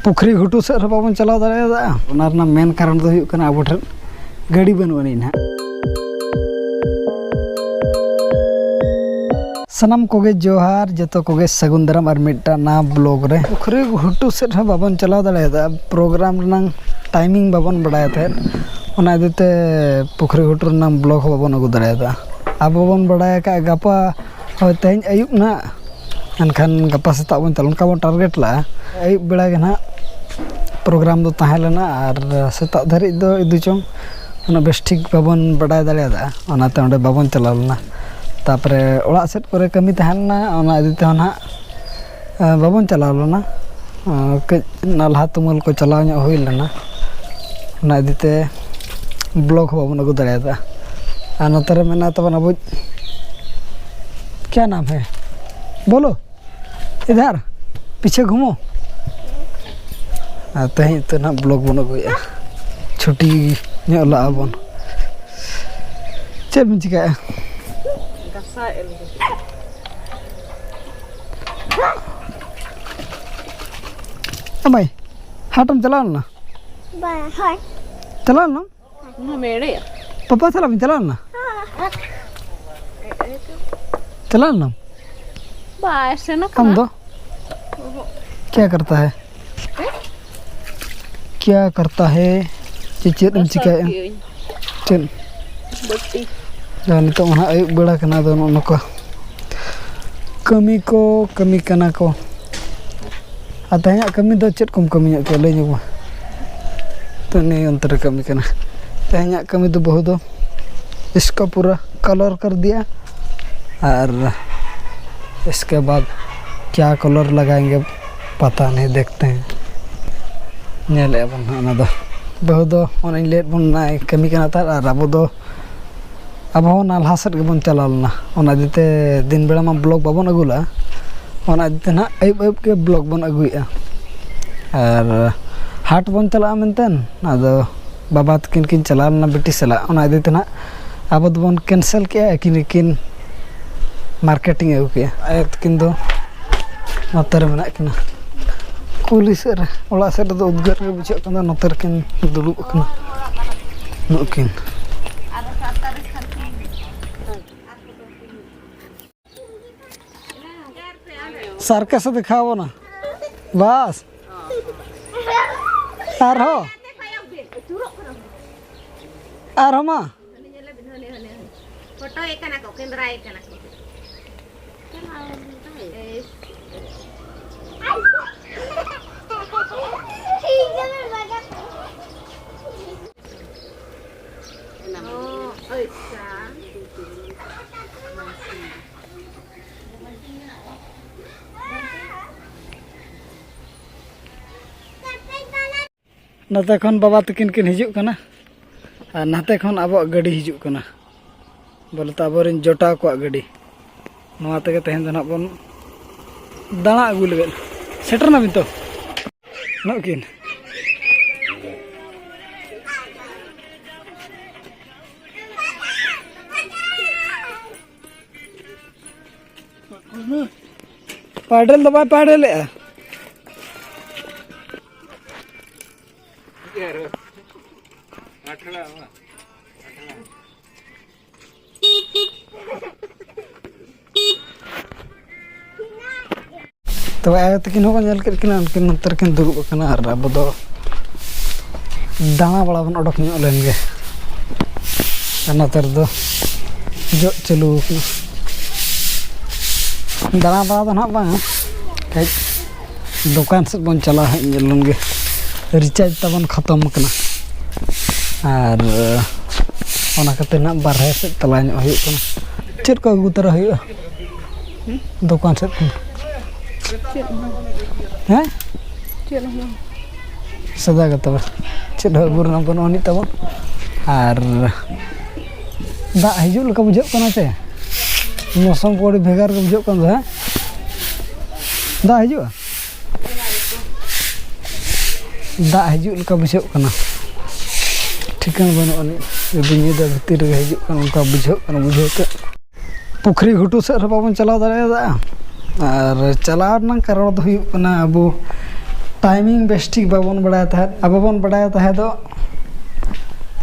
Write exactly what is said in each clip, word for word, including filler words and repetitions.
ᱯᱩᱠᱷᱨᱤ ᱜᱷᱩᱴᱩ ᱥᱮᱫ ᱦᱚᱸ ᱵᱟᱵᱚᱱ ᱪᱟᱞᱟᱣ ᱫᱟᱲᱮᱭᱟᱫᱟ᱾ ᱚᱱᱟ ᱨᱮᱱᱟᱜ ᱢᱮᱱ ᱠᱟᱨᱚᱱ ᱫᱚ ᱦᱩᱭᱩᱜ ᱠᱟᱱᱟ ᱟᱵᱚ ᱴᱷᱮᱱ ᱜᱟᱹᱰᱤ ᱵᱟᱹᱱᱩᱜ ᱟᱹᱱᱤᱡ ᱱᱟᱦᱟᱜ᱾ ᱥᱟᱱᱟᱢ ᱠᱚᱜᱮ ᱡᱚᱦᱟᱨ, ᱡᱚᱛᱚ ᱠᱚᱜᱮ ᱥᱟᱹᱜᱩᱱ ᱫᱟᱨᱟᱢ ᱟᱨ ᱢᱤᱫᱴᱟᱝ ᱱᱟᱣᱟ ᱵᱞᱚᱜ ᱨᱮ᱾ ᱯᱩᱠᱷᱨᱤ ᱜᱷᱩᱴᱩ ᱥᱮᱫ ᱦᱚᱸ ᱵᱟᱵᱚᱱ ᱪᱟᱞᱟᱣ ᱫᱟᱲᱮᱭᱟᱫᱟ, ᱯᱨᱳᱜᱨᱟᱢ ᱨᱮᱱᱟᱝ ᱴᱟᱭᱢᱤᱝ ᱵᱟᱵᱚᱱ ᱵᱟᱲᱟᱭ ᱛᱟᱦᱮᱸᱫ, ᱚᱱᱟ ᱤᱫᱤ ᱛᱮ ᱯᱩᱠᱷᱨᱤ ᱜᱷᱩᱴᱩ ᱨᱮᱱᱟᱝ ᱵᱞᱚᱜ ᱦᱚᱸ ᱵᱟᱵᱚᱱ ᱟᱹᱜᱩ ᱫᱟᱲᱮᱭᱟᱫᱟ᱾ ᱟᱵᱚ ᱵᱚᱱ ᱵᱟᱲᱟᱭ ᱟᱠᱟᱫ ᱜᱟᱯᱟ, ᱦᱳᱭ, ᱛᱮᱦᱮᱧ ᱟᱹᱭᱩᱵ ᱱᱟᱦᱟᱜ, ᱮᱱᱠᱷᱟᱱ ᱜᱟᱯᱟ ᱥᱮᱛᱟᱜ ᱵᱚᱱ ᱪᱟᱞᱟᱜᱼᱟ, ᱚᱱᱠᱟ ᱵᱚᱱ ᱴᱟᱨᱜᱮᱴ ᱞᱟᱜᱼᱟ᱾ ᱟᱹᱭᱩᱵ ᱵᱮᱲᱟ ᱜᱮ ᱱᱟᱦᱟᱜ ᱯᱨᱳᱜᱨᱟᱢ ᱫᱚ ᱛᱟᱦᱮᱸ ᱞᱮᱱᱟ ᱟᱨ ᱥᱮᱛᱟᱜ ᱫᱷᱟᱹᱨᱤᱡ ᱫᱚ ᱤᱫᱩ ᱪᱚᱝ ᱩᱱᱟᱹᱜ ᱵᱮᱥ ᱴᱷᱤᱠ ᱵᱟᱵᱚᱱ ᱵᱟᱰᱟᱭ ᱫᱟᱲᱮᱭᱟᱫᱟ, ᱚᱱᱟᱛᱮ ᱚᱸᱰᱮ ᱵᱟᱵᱚᱱ ᱪᱟᱞᱟᱣ ᱞᱮᱱᱟ᱾ ᱛᱟᱨᱯᱚᱨᱮ ᱚᱲᱟᱜ ᱥᱮᱫ ᱠᱚᱨᱮ ᱠᱟᱹᱢᱤ ᱛᱟᱦᱮᱸ ᱞᱮᱱᱟ, ᱚᱱᱟ ᱤᱫᱤ ᱛᱮᱦᱚᱸ ᱱᱟᱦᱟᱜ ᱮ, ᱵᱟᱵᱚᱱ ᱪᱟᱞᱟᱣ ᱞᱮᱱᱟ᱾ ᱮ, ᱠᱟᱹᱡ ᱱᱟᱞᱦᱟ ᱛᱩᱢᱟᱹᱞ ᱠᱚ ᱪᱟᱞᱟᱣ ᱧᱚᱜ ᱦᱩᱭ ᱞᱮᱱᱟ, ᱚᱱᱟ ᱤᱫᱤ ᱛᱮ ᱵᱞᱚᱜ ᱦᱚᱸ ᱵᱟᱵᱚᱱ ᱟᱹᱜᱩ ᱫᱟᱲᱮᱭᱟᱫᱟ᱾ ᱟᱨ ᱱᱚᱛᱮ ᱨᱮ ᱢᱮᱱᱟᱭ ᱛᱟᱵᱚᱱ ᱟᱵᱚᱭᱤᱡ, ᱠᱭᱟ ᱱᱟᱢ ᱦᱮ? ᱵᱳᱞᱳ, ᱤᱫᱷᱟᱨ, ᱯᱤᱪᱷᱮ ᱜᱷᱩᱢᱳ᱾ ᱟᱨ ᱛᱮᱦᱮᱧ ᱩᱛᱟᱹᱨ ᱱᱟᱦᱟᱜ ᱵᱞᱚᱜ ᱵᱚᱱ ᱟᱹᱜᱩᱭᱮᱫᱼᱟ, ᱪᱷᱩᱴᱤ ᱧᱚᱜ ᱞᱟᱜᱼᱟ ᱵᱚᱱ᱾ ᱪᱮᱫ ᱵᱤᱱ ᱪᱤᱠᱟᱹᱭᱮᱫᱼᱟ? ᱜᱷᱟᱥᱟᱣ ᱮᱫ ᱞᱤᱧ᱾ ᱮ ᱢᱟᱹᱭ, ᱦᱟᱴᱮᱢ ᱪᱟᱞᱟᱣ ᱞᱮᱱᱟ? ᱵᱟᱝ, ᱦᱳᱭ᱾ ᱪᱟᱞᱟᱣ ᱞᱮᱱᱟᱢ? ᱚᱱᱟ ᱢᱮᱲᱮ᱾ ᱯᱟᱯᱟ ᱥᱟᱞᱟᱜ ᱵᱤᱱ ᱪᱟᱞᱟᱣ ᱞᱮᱱᱟ? ᱪᱟᱞᱟᱣ ᱞᱮᱱᱟᱢ? ᱵᱟᱭ ᱥᱮᱱ ᱟᱢ ᱟᱠᱟᱱᱟ᱾ ᱫᱚ? ᱚᱦᱚᱸᱜ᱾ ᱠᱭᱟ ᱠᱟᱨᱛᱟ ᱦᱮ? ᱠᱭᱟ ᱠᱟᱨᱛᱟ ᱦᱮ? ᱪᱮ ᱪᱮᱫ ᱮᱢ ᱜᱷᱟᱥᱟᱣ ᱪᱤᱠᱟᱹᱭᱮᱫᱼᱟ? ᱠᱤᱭᱟᱹᱧ᱾ ᱪᱮᱫ? ᱵᱟᱹᱴᱤ᱾ ᱡᱟᱦᱟᱸ ᱱᱤᱛᱚᱜ ᱢᱟ ᱱᱟᱦᱟᱜ ᱟᱹᱭᱩᱵ ᱵᱮᱲᱟ ᱠᱟᱱᱟ, ᱟᱫᱚ ᱱᱚᱜᱼᱚ ᱱᱚᱝᱠᱟ ᱠᱟᱹᱢᱤ ᱠᱚ ᱠᱟᱹᱢᱤ ᱠᱟᱱᱟ ᱠᱚ᱾ ᱟᱨ ᱛᱮᱦᱮᱧᱟᱜ ᱠᱟᱹᱢᱤ ᱫᱚ ᱪᱮᱫ ᱠᱚᱢ ᱠᱟᱹᱢᱤ ᱧᱚᱜ ᱠᱮᱫᱼᱟ, ᱞᱟᱹᱭ ᱧᱚᱜ ᱢᱮ᱾ ᱛᱚ, ᱱᱤᱭᱟᱹ ᱚᱱᱛᱮ ᱨᱮ ᱠᱟᱹᱢᱤ ᱠᱟᱱᱟ᱾ ᱛᱮᱦᱮᱧᱟᱜ ᱠᱟᱹᱢᱤ ᱫᱚ ᱵᱟᱹᱦᱩ ᱫᱚ ᱤᱥᱠᱟ ᱯᱩᱨᱟ ᱠᱟᱞᱟᱨ ᱠᱟᱨ ᱫᱤᱭᱟ, ᱟᱨ ᱤᱥᱠᱮ ᱵᱟᱫ ᱠᱭᱟ ᱠᱟᱞᱟᱨ ᱞᱟᱜᱟᱭᱮᱸᱜᱮ ᱯᱟᱛᱟ ᱱᱟᱦᱤ, ᱫᱮᱠᱷᱛᱮ ᱦᱮᱸ᱾ ᱧᱮᱞᱮᱫᱼᱟ ᱵᱚᱱ ᱦᱟᱸᱜ ᱚᱱᱟ ᱫᱚ᱾ ᱵᱟᱹᱦᱩ ᱫᱚ ᱚᱱᱮᱧ ᱞᱟᱹᱭᱟᱫ ᱵᱚᱱ ᱚᱱᱟᱭ ᱠᱟᱹᱢᱤ ᱠᱟᱱᱟ ᱛᱟᱨ, ᱟᱨ ᱟᱵᱚ ᱫᱚ ᱟᱵᱚ ᱦᱚᱸ ᱱᱟᱞᱦᱟ ᱥᱮᱫ ᱜᱮᱵᱚᱱ ᱪᱟᱞᱟᱣ ᱞᱮᱱᱟ᱾ ᱚᱱᱟ ᱤᱫᱤ ᱛᱮ ᱫᱤᱱ ᱵᱮᱲᱟ ᱢᱟ ᱵᱞᱚᱜ ᱵᱟᱵᱚᱱ ᱟᱹᱜᱩ ᱞᱮᱜᱼᱟ, ᱚᱱᱟ ᱤᱫᱤ ᱛᱮ ᱱᱟᱦᱟᱜ ᱟᱹᱭᱩᱵ ᱟᱹᱭᱩᱵ ᱜᱮ ᱵᱞᱚᱜ ᱵᱚᱱ ᱟᱹᱜᱩᱭᱮᱫᱼᱟ᱾ ᱟᱨ ᱦᱟᱴ ᱵᱚᱱ ᱪᱟᱞᱟᱜᱼᱟ ᱢᱮᱱᱛᱮ, ᱟᱫᱚ ᱵᱟᱵᱟ ᱛᱟᱹᱠᱤᱱ ᱠᱤᱱ ᱪᱟᱞᱟᱣ ᱞᱮᱱᱟ ᱵᱤᱴᱤ ᱥᱟᱞᱟᱜ, ᱚᱱᱟ ᱤᱫᱤ ᱛᱮ ᱱᱟᱦᱟᱜ ᱟᱵᱚ ᱫᱚᱵᱚᱱ ᱠᱮᱱᱥᱮᱞ ᱠᱮᱜᱼᱟ, ᱟᱹᱠᱤᱱ ᱜᱮᱠᱤᱱ ᱢᱟᱨᱠᱮᱴᱤᱝ ᱟᱹᱜᱩ ᱠᱮᱜᱼᱟ᱾ ᱟᱭᱳ ᱛᱟᱹᱠᱤᱱ ᱫᱚ ᱱᱚᱛᱮ ᱨᱮ ᱢᱮᱱᱟᱜ ᱠᱤᱱᱟ᱾ ᱠᱩᱞᱦᱤ ᱥᱮᱫ ᱨᱮ, ᱚᱲᱟᱜ ᱥᱮᱫ ᱨᱮᱫᱚ ᱩᱫᱽᱜᱟᱹᱨ ᱜᱮ ᱵᱩᱡᱷᱟᱹᱜ ᱠᱟᱱᱟ᱾ ᱱᱚᱛᱮ ᱨᱮᱠᱤᱱ ᱫᱩᱲᱩᱵ ᱟᱠᱟᱱᱟ ᱱᱩᱠᱤᱱ᱾ ᱥᱟᱨᱠᱟᱥ ᱮ ᱫᱮᱠᱷᱟᱣ ᱵᱚᱱᱟ᱾ ᱵᱟᱥ᱾ ᱟᱨᱦᱚᱸ᱾ ᱟᱨᱦᱚᱸ ᱢᱟ᱾ ᱯᱷᱳᱴᱳᱭᱮ ᱠᱟᱱᱟ ᱠᱚ, ᱠᱮᱢᱨᱟᱭᱮ ᱠᱟᱱᱟ ᱠᱚ᱾ ᱚ, ᱟᱪᱪᱷᱟ᱾ ᱱᱚᱛᱮ ᱠᱷᱚᱱ ᱵᱟᱵᱟ ᱛᱟᱹᱠᱤᱱ ᱠᱤᱱ ᱦᱤᱡᱩᱜ ᱠᱟᱱᱟ ᱟᱨ ᱱᱟᱛᱮ ᱠᱷᱚᱱ ᱟᱵᱚᱣᱟᱜ ᱜᱟᱹᱰᱤ ᱦᱤᱡᱩᱜ ᱠᱟᱱᱟ, ᱵᱚᱞᱮ ᱛᱚ ᱟᱵᱚᱨᱮᱱ ᱡᱚᱴᱟᱣ ᱠᱚᱣᱟᱜ ᱜᱟᱹᱰᱤ᱾ ᱱᱚᱣᱟ ᱛᱮᱜᱮ ᱛᱮᱦᱮᱧ ᱫᱚ ᱱᱟᱦᱟᱜ ᱵᱚᱱ ᱫᱟᱬᱟ ᱟᱹᱜᱩ ᱞᱟᱹᱜᱤᱫ᱾ ᱥᱮᱴᱮᱨ ᱱᱟᱵᱤᱱ ᱛᱚ? ᱱᱩᱠᱤᱱ᱾ ᱯᱟᱭᱰᱮᱞ ᱫᱚ ᱵᱟᱭ ᱯᱟᱭᱰᱮᱞᱮᱜᱼᱟ᱾ ᱛᱚᱵᱮ ᱟᱭᱳ ᱛᱟᱹᱠᱤᱱ ᱦᱚᱸᱠᱚ ᱧᱮᱞ ᱠᱮᱫ ᱠᱤᱱᱟ, ᱩᱱᱠᱤᱱ ᱱᱚᱛᱮ ᱨᱮᱠᱤᱱ ᱫᱩᱲᱩᱵ ᱟᱠᱟᱱᱟ ᱟᱨ ᱟᱵᱚ ᱫᱚ ᱫᱟᱬᱟ ᱵᱟᱲᱟ ᱵᱚᱱ ᱚᱰᱚᱠ ᱧᱚᱜ ᱞᱮᱱ ᱜᱮ᱾ ᱟᱨ ᱱᱚᱛᱮ ᱨᱮᱫᱚ ᱡᱚᱜ ᱪᱟᱹᱞᱩ ᱟᱠᱟᱱᱟ᱾ ᱫᱟᱬᱟ ᱵᱟᱲᱟ ᱫᱚ ᱱᱟᱦᱟᱜ ᱵᱟᱝᱟ, ᱠᱟᱹᱡ ᱫᱚᱠᱟᱱ ᱥᱮᱫ ᱵᱚᱱ ᱪᱟᱞᱟᱣ ᱦᱮᱡ ᱧᱚᱜ ᱞᱮᱱ ᱜᱮ᱾ ᱨᱤᱪᱟᱨᱡᱽ ᱛᱟᱵᱚᱱ ᱠᱷᱟᱛᱚᱢ ᱟᱠᱟᱱᱟ ᱟᱨ ᱚᱱᱟ ᱠᱷᱟᱹᱛᱤᱨ ᱱᱟᱦᱟᱜ ᱵᱟᱨᱦᱮ ᱥᱮᱫ ᱪᱟᱞᱟᱣ ᱧᱚᱜ ᱦᱩᱭᱩᱜ ᱠᱟᱱᱟ᱾ ᱪᱮᱫ ᱠᱚ ᱟᱹᱜᱩ ᱛᱟᱨᱟ ᱦᱩᱭᱩᱜᱼᱟ ᱫᱚᱠᱟᱱ ᱥᱮᱫ ᱠᱷᱚᱱ? ᱪᱮᱫ ᱦᱚᱸ ᱵᱟᱝ᱾ ᱦᱮᱸ? ᱪᱮᱫ ᱦᱚᱸ ᱵᱟᱝ᱾ ᱥᱟᱫᱟ ᱜᱮ ᱛᱚᱵᱮ, ᱪᱮᱫ ᱦᱚᱸ ᱟᱹᱜᱩ ᱨᱮᱱᱟᱜ ᱵᱟᱹᱱᱩᱜ ᱟᱹᱱᱤᱡ ᱛᱟᱵᱚᱱ᱾ ᱟᱨ ᱫᱟᱜ ᱦᱤᱡᱩᱜ ᱞᱮᱠᱟ ᱵᱩᱡᱷᱟᱹᱜ ᱠᱟᱱᱟ ᱥᱮ, ᱢᱳᱥᱚᱢ ᱠᱚ ᱟᱹᱰᱤ ᱵᱷᱮᱜᱟᱨ ᱜᱮ ᱵᱩᱡᱷᱟᱹᱜ ᱠᱟᱱ ᱫᱚ, ᱦᱮᱸ? ᱫᱟᱜ ᱦᱤᱡᱩᱜᱼᱟ? ᱫᱟᱜ ᱦᱤᱡᱩᱜ ᱞᱮᱠᱟ ᱵᱩᱡᱷᱟᱹᱜ ᱠᱟᱱᱟ, ᱴᱷᱤᱠᱟᱹᱱ ᱵᱟᱹᱱᱩᱜ ᱟᱹᱱᱤᱡ᱾ ᱡᱩᱫᱤ ᱧᱤᱫᱟᱹ ᱵᱷᱤᱛᱤᱨ ᱨᱮᱜᱮ ᱦᱤᱡᱩᱜ ᱠᱟᱱᱟ, ᱚᱱᱠᱟ ᱵᱩᱡᱷᱟᱹᱜ ᱠᱟᱱᱟ, ᱵᱩᱡᱷᱟᱹᱣ ᱛᱮ᱾ ᱯᱩᱠᱷᱨᱤ ᱜᱷᱩᱴᱩ ᱥᱮᱫ ᱨᱮ ᱵᱟᱵᱚᱱ ᱪᱟᱞᱟᱣ ᱫᱟᱲᱮᱭᱟᱫᱟ᱾ ᱟᱨ ᱪᱟᱞᱟᱣ ᱨᱮᱱᱟᱜ ᱠᱟᱨᱚᱱ ᱫᱚ ᱦᱩᱭᱩᱜ ᱠᱟᱱᱟ, ᱟᱵᱚ ᱴᱟᱭᱢᱤᱝ ᱵᱮᱥ ᱴᱷᱤᱠ ᱵᱟᱵᱚᱱ ᱵᱟᱲᱟᱭ ᱛᱟᱦᱮᱸᱫ᱾ ᱟᱵᱚ ᱵᱚᱱ ᱵᱟᱲᱟᱭ ᱛᱟᱦᱮᱸᱫ ᱫᱚ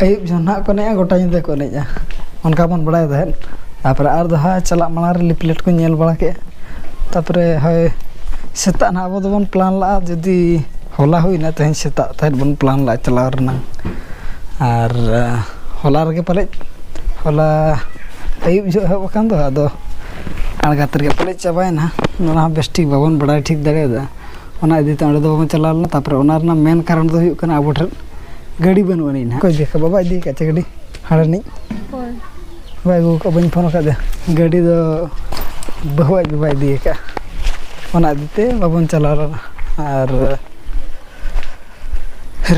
ᱟᱹᱭᱩᱵ ᱡᱚᱦᱚᱜ ᱱᱟᱦᱟᱜ ᱠᱚ ᱮᱱᱮᱡᱼᱟ, ᱜᱚᱴᱟ ᱧᱤᱫᱟᱹ ᱠᱚ ᱮᱱᱮᱡᱼᱟ, ᱚᱱᱠᱟ ᱵᱚᱱ ᱵᱟᱲᱟᱭ ᱛᱟᱦᱮᱸᱫ᱾ ᱛᱟᱨᱯᱚᱨᱮ ᱟᱨ ᱫᱚᱦᱲᱟ ᱪᱟᱞᱟᱜ ᱢᱟᱲᱟᱝ ᱨᱮ ᱞᱤᱯᱞᱮᱴ ᱠᱚ ᱧᱮᱞ ᱵᱟᱲᱟ ᱠᱮᱫᱼᱟ᱾ ᱛᱟᱨᱯᱚᱨᱮ ᱦᱳᱭ, ᱥᱮᱛᱟᱜ ᱱᱟᱦᱟᱜ ᱟᱵᱚ ᱫᱚᱵᱚᱱ ᱯᱞᱟᱱ ᱞᱟᱜᱼᱟ, ᱡᱩᱫᱤ ᱦᱚᱞᱟ ᱦᱩᱭᱱᱟ, ᱛᱮᱦᱮᱧ ᱥᱮᱛᱟᱜ ᱛᱟᱦᱮᱸᱫ ᱵᱚᱱ ᱯᱞᱟᱱ ᱞᱟᱜᱼᱟ ᱪᱟᱞᱟᱣ ᱨᱮᱱᱟᱜ᱾ ᱟᱨ ᱦᱚᱞᱟ ᱨᱮᱜᱮ ᱯᱟᱞᱮᱫ, ᱦᱚᱞᱟ ᱟᱹᱭᱩᱵ ᱡᱚᱦᱚᱜ ᱮᱦᱚᱵ ᱟᱠᱟᱱ ᱫᱚ, ᱟᱫᱚ ᱟᱬᱜᱟᱛ ᱨᱮᱜᱮ ᱯᱟᱞᱮᱫ ᱪᱟᱵᱟᱭᱮᱱᱟ᱾ ᱚᱱᱟ ᱦᱚᱸ ᱵᱮᱥ ᱴᱷᱤᱠ ᱵᱟᱵᱚᱱ ᱵᱟᱲᱟᱭ ᱴᱷᱤᱠ ᱫᱟᱲᱮᱭᱟᱫᱟ᱾ ᱚᱱᱟ ᱤᱫᱤ ᱛᱮ ᱚᱸᱰᱮ ᱫᱚ ᱵᱟᱵᱚᱱ ᱪᱟᱞᱟᱣ ᱞᱮᱱᱟ᱾ ᱛᱟᱨᱯᱚᱨᱮ ᱚᱱᱟ ᱨᱮᱱᱟᱜ ᱢᱮᱱ ᱠᱟᱨᱚᱱ ᱫᱚ ᱦᱩᱭᱩᱜ ᱠᱟᱱᱟ, ᱟᱵᱚ ᱴᱷᱮᱱ ᱜᱟᱹᱰᱤ ᱵᱟᱹᱱᱩᱜ ᱟᱹᱱᱤᱡ ᱱᱟᱦᱟᱜ᱾ ᱚᱠᱚᱭ ᱤᱫᱤ ᱟᱠᱟᱫ? ᱵᱟᱵᱟ ᱤᱫᱤ ᱟᱠᱟᱫ ᱪᱮ ᱜᱟᱹᱰᱤ? ᱦᱟᱸᱰᱮ ᱨᱤᱱᱤᱡ ᱦᱳᱭ᱾ ᱵᱟᱭ ᱟᱹᱜᱩ ᱟᱠᱟᱫ, ᱵᱟᱹᱧ ᱯᱷᱳᱱ ᱟᱠᱟᱫᱮᱭᱟ᱾ ᱜᱟᱹᱰᱤ ᱫᱚ ᱵᱟᱹᱦᱩ ᱟᱡ ᱵᱟᱵᱟᱭ ᱤᱫᱤ ᱟᱠᱟᱫᱼᱟ, ᱚᱱᱟ ᱤᱫᱤ ᱛᱮ ᱵᱟᱵᱚᱱ ᱪᱟᱞᱟᱣ ᱞᱮᱱᱟ᱾ ᱟᱨ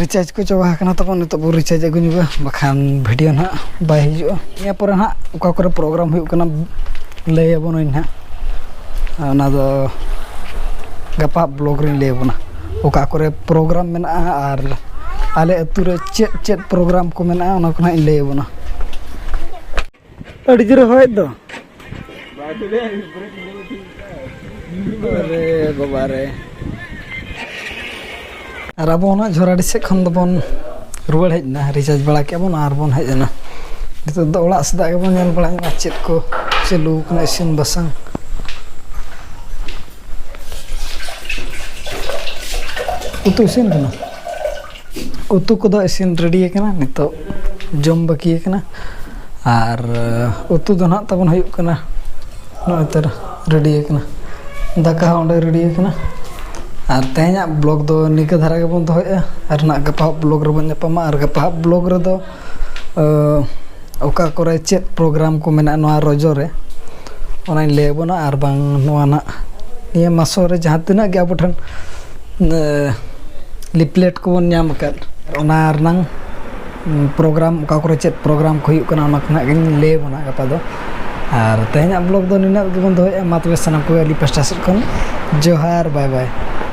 ᱨᱤᱪᱟᱨᱡᱽ ᱠᱚ ᱪᱟᱵᱟ ᱟᱠᱟᱱᱟ ᱛᱟᱵᱚᱱ, ᱱᱤᱛᱚᱜ ᱵᱚᱱ ᱨᱤᱪᱟᱨᱡᱽ ᱟᱹᱜᱩ ᱧᱚᱜᱟ, ᱵᱟᱠᱷᱟᱱ ᱵᱷᱤᱰᱤᱭᱳ ᱱᱟᱦᱟᱜ ᱵᱟᱭ ᱦᱤᱡᱩᱜᱼᱟ᱾ ᱱᱤᱭᱟᱹ ᱯᱚᱨᱮ ᱱᱟᱦᱟᱜ ᱚᱠᱟ ᱠᱚᱨᱮ ᱯᱨᱳᱜᱨᱟᱢ ᱦᱩᱭᱩᱜ ᱠᱟᱱᱟ, ᱞᱟᱹᱭ ᱟᱵᱚᱱᱟᱹᱧ ᱱᱟᱦᱟᱜ᱾ ᱚᱱᱟ ᱫᱚ ᱜᱟᱯᱟ ᱵᱞᱚᱜᱽ ᱨᱤᱧ ᱞᱟᱹᱭ ᱟᱵᱚᱱᱟ, ᱚᱠᱟ ᱠᱚᱨᱮ ᱯᱨᱳᱜᱨᱟᱢ ᱢᱮᱱᱟᱜᱼᱟ ᱟᱨ ᱟᱞᱮ ᱟᱹᱛᱩ ᱨᱮ ᱪᱮᱫ ᱪᱮᱫ ᱯᱨᱳᱜᱨᱟᱢ ᱠᱚ ᱢᱮᱱᱟᱜᱼᱟ, ᱚᱱᱟ ᱠᱚ ᱱᱟᱦᱟᱜ ᱤᱧ ᱞᱟᱹᱭ ᱟᱵᱚᱱᱟ᱾ ᱟᱹᱰᱤ ᱡᱳᱨᱮ ᱦᱚᱭᱮᱫ ᱫᱚ᱾ ᱟᱨᱮ ᱵᱟᱵᱟ ᱨᱮ᱾ ᱟᱨ ᱟᱵᱚ ᱚᱱᱟ ᱡᱷᱚᱨᱟᱰᱤ ᱥᱮᱫ ᱠᱷᱚᱱ ᱫᱚᱵᱚᱱ ᱨᱩᱣᱟᱹᱲ ᱦᱮᱡ ᱮᱱᱟ, ᱨᱤᱪᱟᱨᱡᱽ ᱵᱟᱲᱟ ᱠᱮᱫ ᱵᱚᱱ ᱟᱨ ᱵᱚᱱ ᱦᱮᱡ ᱮᱱᱟ᱾ ᱱᱤᱛᱚᱜ ᱫᱚ ᱚᱲᱟᱜ ᱥᱮᱫᱟᱜ ᱜᱮᱵᱚᱱ ᱧᱮᱞ ᱵᱟᱲᱟ ᱧᱚᱜᱟ, ᱪᱮᱫ ᱠᱚ ᱪᱟᱹᱞᱩ ᱟᱠᱟᱱᱟ ᱤᱥᱤᱱ ᱵᱟᱥᱟᱝ᱾ ᱩᱛᱩ ᱤᱥᱤᱱ ᱠᱟᱱᱟ, ᱩᱛᱩ ᱠᱚᱫᱚ ᱤᱥᱤᱱ ᱨᱮᱰᱤ ᱟᱠᱟᱱᱟ, ᱱᱤᱛᱚᱜ ᱡᱚᱢ ᱵᱟᱹᱠᱤ ᱟᱠᱟᱱᱟ᱾ ᱟᱨ ᱩᱛᱩ ᱫᱚ ᱱᱟᱦᱟᱜ ᱛᱟᱵᱚᱱ ᱦᱩᱭᱩᱜ ᱠᱟᱱᱟ ᱱᱚᱜᱼᱚᱭ ᱛᱟᱨᱟ ᱨᱮᱰᱤ ᱟᱠᱟᱱᱟ, ᱫᱟᱠᱟ ᱦᱚᱸ ᱚᱸᱰᱮ ᱨᱮᱰᱤ ᱟᱠᱟᱱᱟ᱾ ᱟᱨ ᱛᱮᱦᱮᱧᱟᱜ ᱵᱞᱚᱜᱽ ᱫᱚ ᱱᱤᱝᱠᱟᱹ ᱫᱷᱟᱨᱟ ᱜᱮᱵᱚᱱ ᱫᱚᱦᱚᱭᱮᱫᱼᱟ, ᱟᱨ ᱱᱟᱦᱟᱜ ᱜᱟᱯᱟ ᱵᱞᱚᱜᱽ ᱨᱮᱵᱚᱱ ᱧᱟᱯᱟᱢᱟ᱾ ᱟᱨ ᱜᱟᱯᱟ ᱵᱞᱚᱜᱽ ᱨᱮᱫᱚ, ᱚ, ᱚᱠᱟ ᱠᱚᱨᱮ ᱪᱮᱫ ᱯᱨᱳᱜᱨᱟᱢ ᱠᱚ ᱢᱮᱱᱟᱜᱼᱟ ᱱᱚᱣᱟ ᱨᱚᱡᱚ ᱨᱮ, ᱚᱱᱟᱧ ᱞᱟᱹᱭ ᱟᱵᱚᱱᱟ᱾ ᱟᱨ ᱵᱟᱝ ᱱᱚᱣᱟ ᱱᱟᱦᱟᱜ ᱱᱤᱭᱟᱹ ᱢᱟᱥᱚ ᱨᱮ ᱡᱟᱦᱟᱸ ᱛᱤᱱᱟᱹᱜ ᱜᱮ ᱟᱵᱚ ᱴᱷᱮᱱ, ᱮ, ᱞᱤᱯᱞᱮᱴ ᱠᱚᱵᱚᱱ ᱧᱟᱢ ᱟᱠᱟᱫ, ᱚᱱᱟ ᱨᱮᱱᱟᱝ ᱯᱨᱳᱜᱨᱟᱢ, ᱚᱠᱟ ᱠᱚᱨᱮ ᱪᱮᱫ ᱯᱨᱳᱜᱨᱟᱢ ᱠᱚ ᱦᱩᱭᱩᱜ ᱠᱟᱱᱟ, ᱚᱱᱟ ᱠᱚ ᱱᱟᱦᱟᱜ ᱜᱤᱧ ᱞᱟᱹᱭ ᱟᱵᱚᱱᱟ ᱜᱟᱯᱟ ᱫᱚ᱾ ᱟᱨ ᱛᱮᱦᱮᱧᱟᱜ ᱵᱞᱚᱜᱽ ᱫᱚ ᱱᱤᱱᱟᱹᱜ ᱜᱮᱵᱚᱱ ᱫᱚᱦᱚᱭᱮᱫᱼᱟ᱾ ᱢᱟ ᱛᱚᱵᱮ ᱥᱟᱱᱟᱢ ᱠᱚᱜᱮ ᱟᱹᱞᱤᱧ ᱯᱟᱥᱴᱟ ᱥᱮᱫ ᱠᱷᱚᱱ ᱡᱚᱦᱟᱨ, ᱵᱟᱭ ᱵᱟᱭ᱾